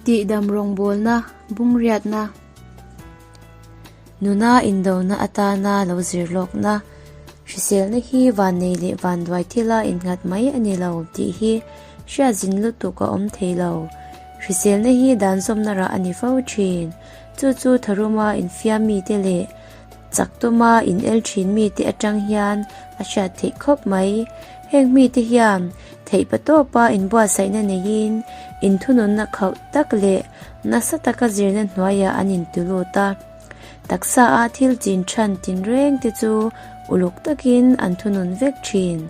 Tihdam rawngbawlna, bungriatna. Nuna indona atana lo zir lawkna, hriselna hi vannei leh vanduai thila innghat mai a ni lo tih hi hriatzin lutuk a awm thei lo. Hriselna hi dan zawmna rah a ni fo thin. Chu chu tharuma infiam mite leh chak tuma in el thin mite atang hian a hriat theih khawp mai. Heng mite hian theihpa tawpa inbuatsaihna neiin inthununna khauh tak leh nasa taka zirna hnuaiah an inti lut a. Taksa a thil chin than tinreng te chu uluk takin an thunun vek thin.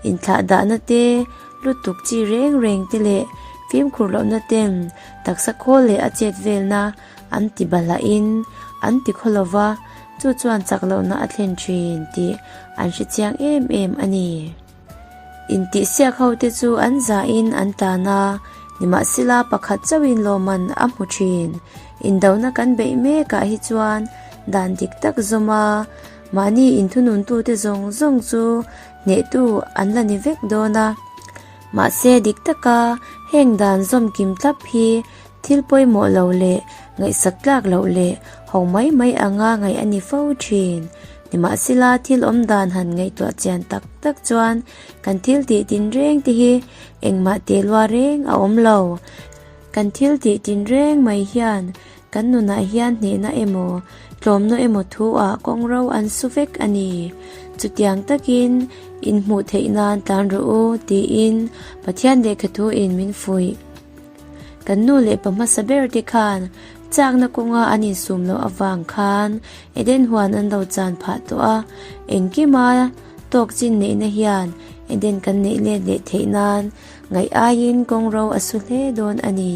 Inthlahdahna te, lutuk chi reng reng te leh fimkhur lohna ten taksa khawl leh a chet velna an ti bahlahin an ti khaw lova, chu chuan chak lohna a thlen thin tih an hre chiang em em a ni. Intihsiak ho te chu an zahin an tlan a, nimahsela pakhat chauhin lawmman a hmu thin. Indona kan beih mekah hi chuan dan dik tak zawm a, mahni inthununtute zawng zawng chu hnehtu an la ni vek dawn a. Mahse dik taka heng dan zawm kim tlap hi thil pawimawh lo leh ngaihsak tlak loh leh ho mai mai anga ngaih a ni fo thin. Nimahsela thil awm dan han ngaihtuah chian tak tak chuan kan thil tih tinreng te hi engmah teh lua reng a awm lo. Kan thil tih tinreng mai hian kan nunah hian hnehna emaw tlawmna emaw thu ah kawng ro an su vek a ni. Chutiang takin inhmuh theih nan tlan rawh u tiin Pathian lehkhathu in min fuih. Kan nu leh pa hmasa ber te khan chakna kawnga an insum loh avang khan Eden huan an lo chan phah tawh a, engkima tawk chin neihna hian Eden kan neih let leh theih nan ngaih aiin kawng ro a su hle dawn a ni.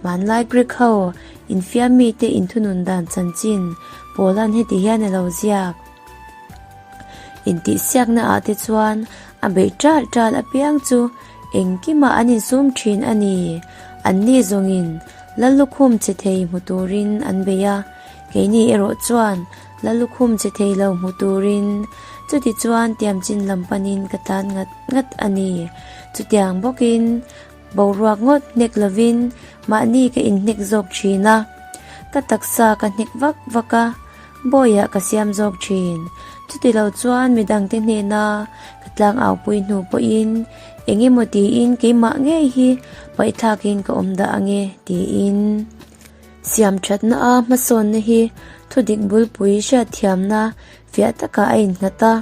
Hmanlai Greek ho infiam mite inthunun dan chanchin Paula'n heti hian a lo ziak. Intihsiakna ah te chuan a beih ṭalh ṭalh apiang chu engkimah an insum ṭhin a ni. Anni zawngin Lallukhum che thei hmu turin an bei a, keini erawh chuan Lallukhum che thei lo hmu turin chuti chuan tiamchin lam panin ka tlan ngat ngat a ni. Chutiang bawkin boruak ngawt hnek lovin mahni ka inhnek zawk ṭhin a, ka taksa ka hnek vak vak a, Bawiah ka siam zawk thin. Chuti lo chuan midangte hnena ka tlangau pui hnu pawhin eng emaw tiin keimah ngei hi paihthlakin ka awm dah ange tiin. Siam thatna a hmasawnna hi thudik bulpui hriatthiamna fiah takah a innghat a.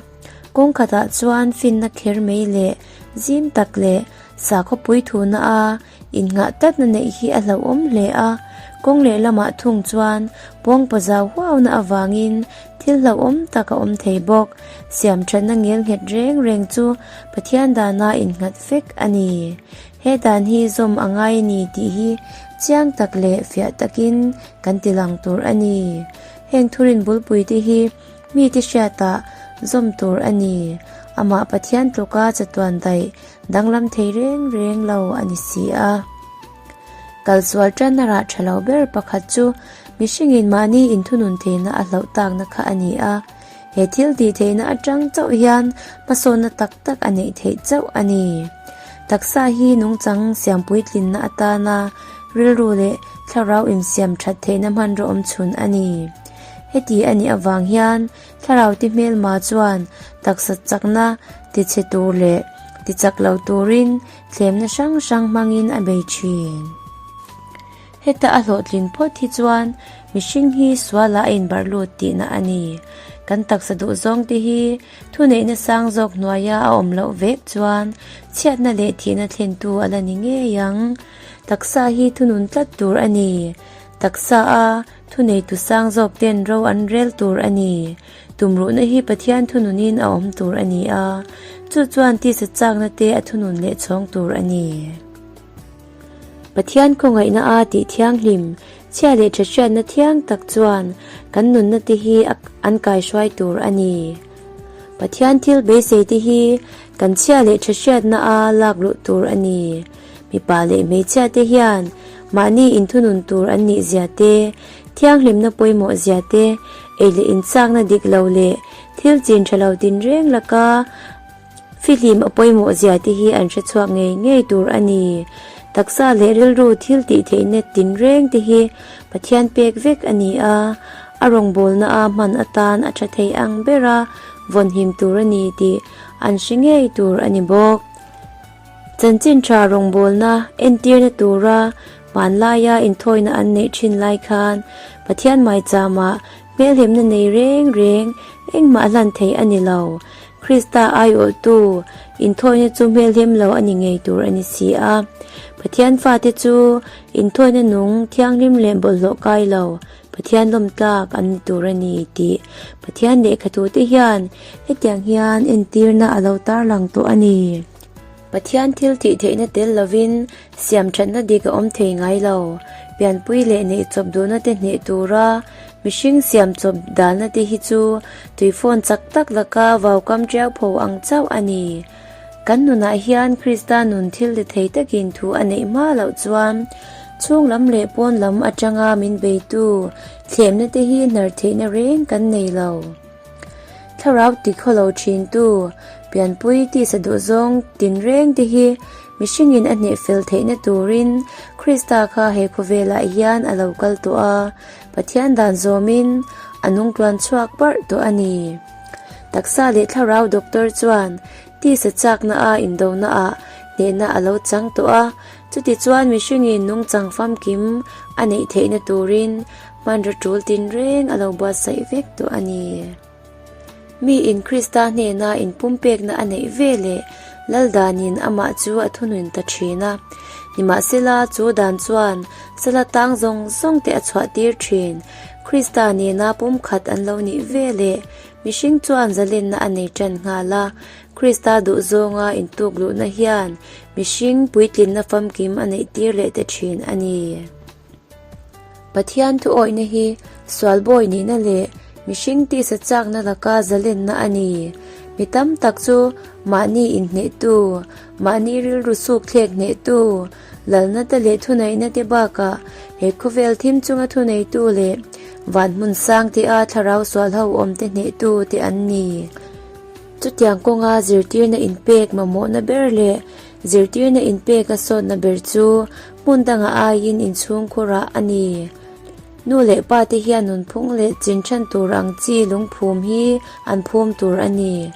Kawng khatah chuan finna kher mai leh zim tak leh sakhawpui thuna a Innghah tatna neih hi a hlauhawm hle a, kawng lehlamah thung chuan pawngpa zau huauna avangin thil hlauhawm tak a awm thei bawk. Siamthatna ngel nghet reng reng chu Pathian dana innghat vek a ni. He dan hi zawm a ngai a ni tih hi chiang tak leh fiah takin kan ti lang tur a ni. Heng thurin bulpuite hi mite hriatah zawm tur a ni. Amah Pathian tluka chatuan daih Danglam thei reng reng lo a ni si a. Kalsual tanna rah tha lo ber pakhat chu mihringin mahni inthunun theihna a hlauh takna kha a ni a. He thil tih theihna atang chauh hian hmasawnna tak tak a neih theih chauh a ni. Taksa hi nungchang siampuitlinna atana rilru leh thlarau insiam that theihna hmanraw awm chhun a ni. Heti a nih avang hian Thlarau ti hmelma chuan taksa chakna tichhe tur leh tichak lo turin thlemna hrang hrang hmangin a bei thin. Heta a hlawhtlin phawt hi chuan mihring hi sualah a inbarh lut tihna a ni. Kan taksa duhzawng te hi thuneihna sang zawk hnuaia a awm loh vek chuan chhiatna leh thihna thlentu a la ni ngei ang. Taksa hi thunun tlat tur a ni. Taksa a Thuneitu sang zawk ten ro an rel tur a ni. Tumruhna hi Pathian thununin a awm tur a ni a, chu chuan tisa chakna te a thunun leh chhawng tur a ni. Pathian khawngaihna a tih thianghlim, chhia leh tha hriatna thiang tak chuan kan nunna te hi an kaihruai tur a ni. Pathian thil beisei te hi kan chhia leh tha hriatna a lak luh tur a ni. Mipa leh hmeichhia te hian mahni inthunun tur an nih zia te, thianghlimna pawimawh zia te, ei leh inchakna dik lo leh thil chin tha lo tinreng laka fihlim a pawimawh zia te hi an hre chhuak ngei ngei tur a ni. Taksa leh rilru thil tih theihna tinreng te hi Pathian pek vek a ni a, a rawngbawlna a hman atan a tha thei ang bera vawnhim tur a ni tih an hre ngei tur a ni bawk. Chanchin tha rawngbawlna entirna tura hmanlaia inthawina an neih thin lai khan Pathian maichama hmelhemna nei reng reng engmah hlan theih a ni lo. Krista aiawhtu inthawina chu hmelhem lo a ni ngei tur a ni si a. Pathian fate chu inthawina nung thianghlim leh bawlhhlawh kai lo Pathian lawm tlak an ni tur a ni tih Pathian lehkhatute hian hetiang hian entirna a lo tarlang tawh a ni. Pathian thil tih theihna tel lovin siam thatna dik a awm thei ngai lo. Pianpui leh neih chawp duhna te hneh tura mihring siam chawp dalna te hi chu tuifawn chak tak laka vaukam tiau pho ang chauh a ni. Kan nunah hian Krista nun thil ti thei takin thu a neih hma loh chuan chhung lam leh pawn lam atanga min beitu thlemna te hi hnar theihna reng kan nei lo. Thlarau ti khawlo thintu pianpui tisa duhzawng tinreng te hi mihringin a hneh fel theihna turin Krista kha he khawvelah hian a lo kal tawh a, Pathian dan zawmin a nungtluan chhuak parh tawh a ni. Taksa leh thlarau doctor chuan tisa chakna a indona ah hnehna a lo chang tawh a, chutichuan mihringin nungchang famkim a neih theihna turin hmanraw tul tinreng a lo buatsaih vek tawh a ni. Miin Krista hnena inpumpekna a neih ve leh Lal danin amah chu a thunun ta thin a, nimahsela chu dan chuan sala tang zawng zawng te a chhuahtir thin. Krista nena pumkhat an lo nih ve leh mihring chuan zalenna a nei tan nghal a, Krista duhzawnga intuk luhna hian mihring puitlinna famkim a neihtir leh ta thin a ni. Pathian thuawihna hi sual bawi nihna leh mihring tisa chakna laka zalenna a ni. Mi tam tak chu mahni inhnehtu, mahni rilru suk thlek hnehtu, lalna te leh thuneihna te bakah he khawvel thim chunga thuneitu leh van hmun sang tia thlarau sual ho awm te hnehtu te an ni. Chutiang kawnga zirtirna inpek mamawhna ber leh Zirtirna inpek a sawtna ber chu hmun danga aiin inchhungkhurah a ni. Nu leh pa te hian nunphung leh chin then tur ang chi lungphum hi an phum tur a ni.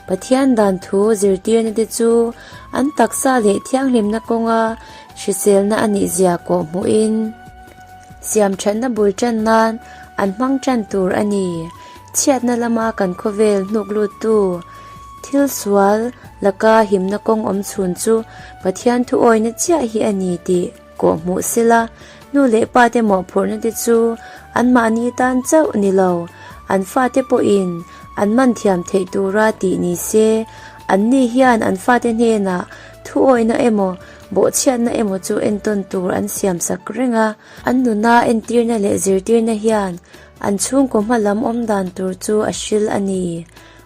Pathian dan thu zirtirna te chu an taksa leh thianghlimna kawnga hriselna a nih zia kawh hmuhin siam thatna bul tan nan an hmang tan tur a ni. Chhiatna lama kan khawvel hnuk luttu Thil sual laka himna kawng awm chhun chu Pathian thuawina chiah hi a ni tih kawh hmuh sela, nu leh pa te mawhphurhna te chu anmahni tan chauh ni lo, an fate pawhin an man thiam theih tura tih ni se, anni hian an fate hnenah thuawina emaw bawhchhiatna emaw chu entawn tur an siamsak reng a, an nuna entirna leh zirtirna hian an chhungkaw hma lam awm dan tur chu a hril a ni.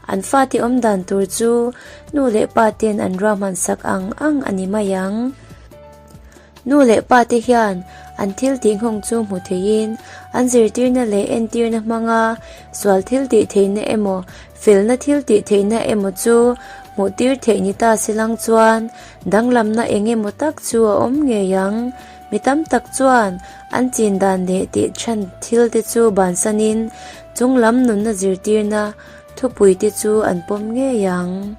An fate awm dan tur chu nu leh pa ten an ruahman sak ang ang a ni mai ang. Nu leh pa te hian an thil tih nghawng chu hmu theiin an zirtirna leh entirna hmanga sual thil tih theihna emaw felna thil tih theihna emaw chu hmuh tir theih ni ta si lang chuan danglamna eng emaw tak chu a awm ngei ang. Mi tam tak chuan an chin dan leh tih chhan thil te chu bansanin chunglam nunna zirtirna Thupui te chu an pawm ngei ang.